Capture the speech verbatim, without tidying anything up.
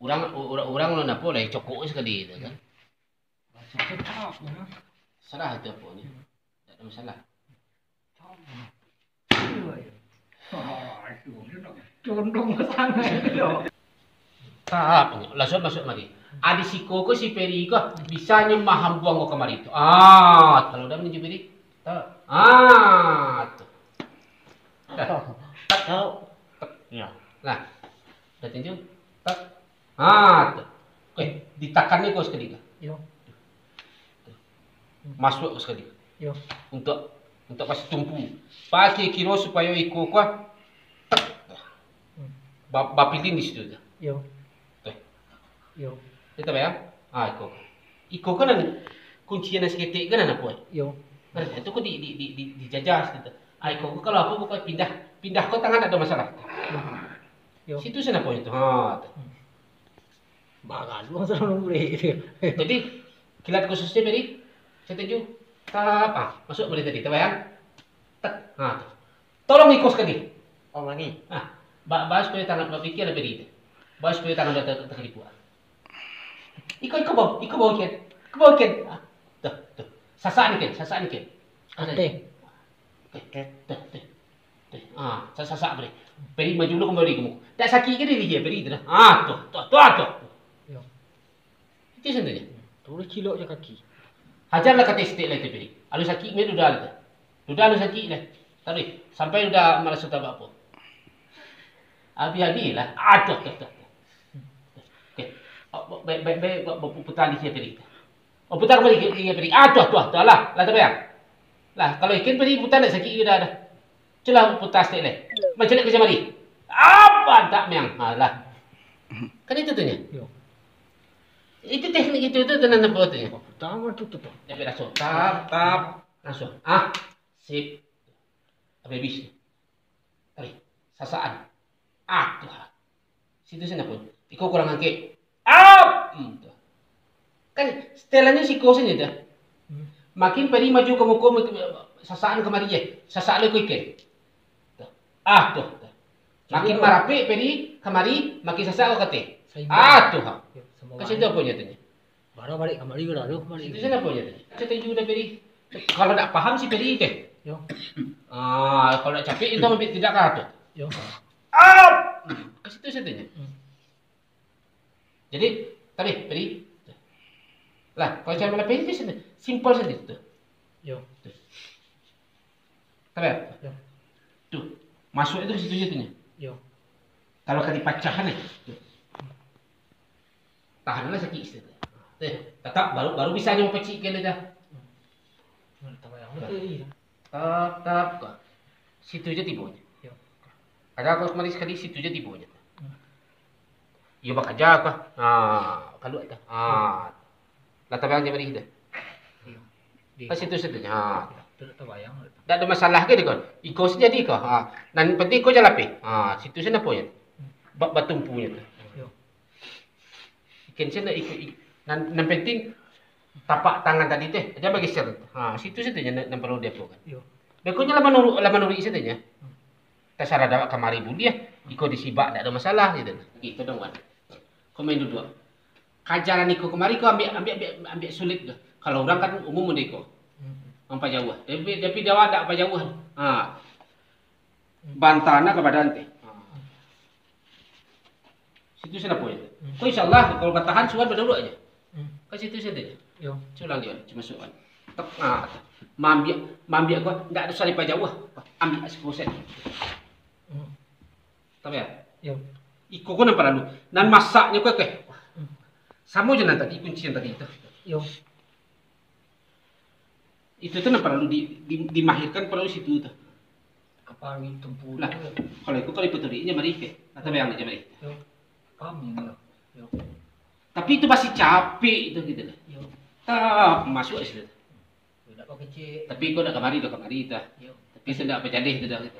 Urang, urang, urang lo napo lah, cokok sakali tu kan. Raso tetap, ya. Serah itu apo ni. Tak ada masalah. Condong ke sana itu. Tahap, langsung masuk mari. Adi siko ko si Peri ko, bisanyo mahambuang ko kamari tu. Ah, kalau dah menuju Peri. Tak. Ah, tu. Dah. Tahu. Ya. Lah. Dah tunjuk. Tak. Ah, tu. Oke, ditakan ni ko sekali ko. Yo. Masuk ko sekali. Yo. Untuk, untuk kasih tumpu. Pakai kiro supayo iko ko, tak. Hmm. Ba-, bapilin di situ tu. Yo. Tuh. Yo. Kita bayang. Ah, iko. Iko kan nan kunci nan saketek kan nan apo, eh? Yo. Nah, itu ko di, di, di, di, dijajah situ. Ah, iko ko kalau apo bukan pindah, pindah ko tangan tak ada masalah. Yo. Yo. Situ sana apo itu. Ha, tu. Hmm. Bagaluang selalu mulai. Jadi, kilat khususnya tadi, setuju. Tap, ah, masuk mulai tadi, tabayang. Tak, ha, tu. Tolong iko sekali. Oh, mani. Ah, ba-, bahas punya tangan, bapikir lebih di itu. Bahas punya tangan dah ter-, terkelipuan. Iko, iko bau, iko bau ikan. Iko bau ikan. Ah, tuh, tuh. Sasak ni kan, sasak ni kan. Ate. Tuh, tuh, tuh. Tuh. Ah, sa-, sasak beri. Peri maju dulu kembali kamu. Tak sakit ke diri dia, Peri tu dah. Ah, tuh, tuh, tuh, tuh. Yo. Itu sendiri. Terus cilok je kaki. Hajarlah kata sitik lah itu, Peri. Alun sakik, main dudah lah tu. Dudah alun sakik lah. Tapi, sampai dudah maraso tabak apo. Habis-habis lah. Aduh, tuh, tuh, tuh. Oke. Oh, baik, baik, baik, baik, baik, putar lagi, Peri. Oh, putar balik, Peri, Peri. Aduh, tuh, tuh, lah. Lah, tabayang. Lah, kalau ikan, Peri, putar nak sakik dudah dah. Culah putar sitik leh. Mancaliak ka jari. Apa tak meang? Alah. Kan itu tu nya. Yo. Itu teknik itu tu, tu nan apo tu nya. Pertama tu, tu, tu. Dia langsung tap, tap, langsung. Ah, sip. Habis. Tarik. Sasaan. Ah, tuh. Situ sana pun. Iko kurang angkek. Ap! Hmm, tuh. Kan setelanyo siko sajo tuh. Hmm. Makin Peri maju ka muko, mak-, sasaan kamari je. Sasak lo iko ikan. Tuh. Ah, tuh, tuh. Makin marapek Peri kamari, makin sasak ko kateh. Saimbang. Ah, tuh, ha. Yo, samo. Ka situ apo nyo tu nyo? Baru balik kamari, baru balik. Situ sana apo nyo tu? Setuju dah Peri. Kalau ndak paham si Peri teh. Yo. Ah, kalau ndak capek itu ambil tidak ka tu. Yo. Ap! Ka situ sajo nyo. Hmm. Jadi, tapi, Peri. Lah, kalau cara malapeh itu sajo. Simpel sajo tu. Yo. Tuh. Tapi, yo. Tuh. Masuk itu ka situ sajo nyo. Yo. Kalau ka dipacahan, eh. Tuh. Tahanlah sakik situ. Eh, tatap baru, baru bisa nyo mapacik kene dah. Hmm. Mana tabayang betul, iya. Tap, tap, ka. Situ je tibonyo. Yo. Kada kau kemari sekali, situ je tibonyo. Hmm. Iyo bakaja ka. Ha, kaluak ka. Ha. Lah tabayang je mari dah. Yo. Ka situ sajo. Ha. Tidak tabayang. Ndak ado masalah ke dek kau? Iko sajo jadi ka. Ha. Nan penting kau jalapeh. Ha, situ sajo apo nyo. Hmm. Ba-, batumpunyo tu. Yo. Ikan sen nak ikut, ik-, nan, nan penting tapak tangan tadi teh, jan bageser. Ha, situ sajo nan, nan paralu diapokan. Yo. Beko nyo lah manuruik, lah manuruik sajo nyo. Hmm. Tasarah dawak kamari buliah, iko disibak ndak ado masalah, gitu. Gitu dong, Wan. Kau main duduak. Kajaran iko kamari kau ambiak, ambiak, ambiak, ambiak sulit tu. Kalau urang kan umum model iko. Hmm. Mampajauah. Tapi, tapi dawak ndak pajauah. Ha. Hmm. Bantana ka badan teh. Ha. Situ sajo apo nyo. Hmm. Kau insyaallah, kalau batahan, suan badaruak aja. Hmm. Ka situ sajo. Yo. Culang dia, cuma suan. Tek, ah, tek. Mambiak, mambiak gua, ndak usah dipajauah. Ambiak siko sen. Hmm. Tapi ya? Yo. Iko ko nan paralu. Nan masaknyo ko, oke. Hmm. Samo je nan tadi, kunci nan tadi itu. Yo. Itu tu nan paralu di, di, dimahirkan paralu situ tu. Kapal itu pun. Lah, kalau itu kalau ipaturuik inyo mari ke. Atau bayang aja mari. Yo. Paham ya, yo. Yo. Tapi itu masih capek itu gitu lah. Yo. Tak masuk situ. Yo, tak kecil. Tapi kau nak kamari tu kamari tu. Yo. Tapi itu ndak pajaleh tu dah gitu.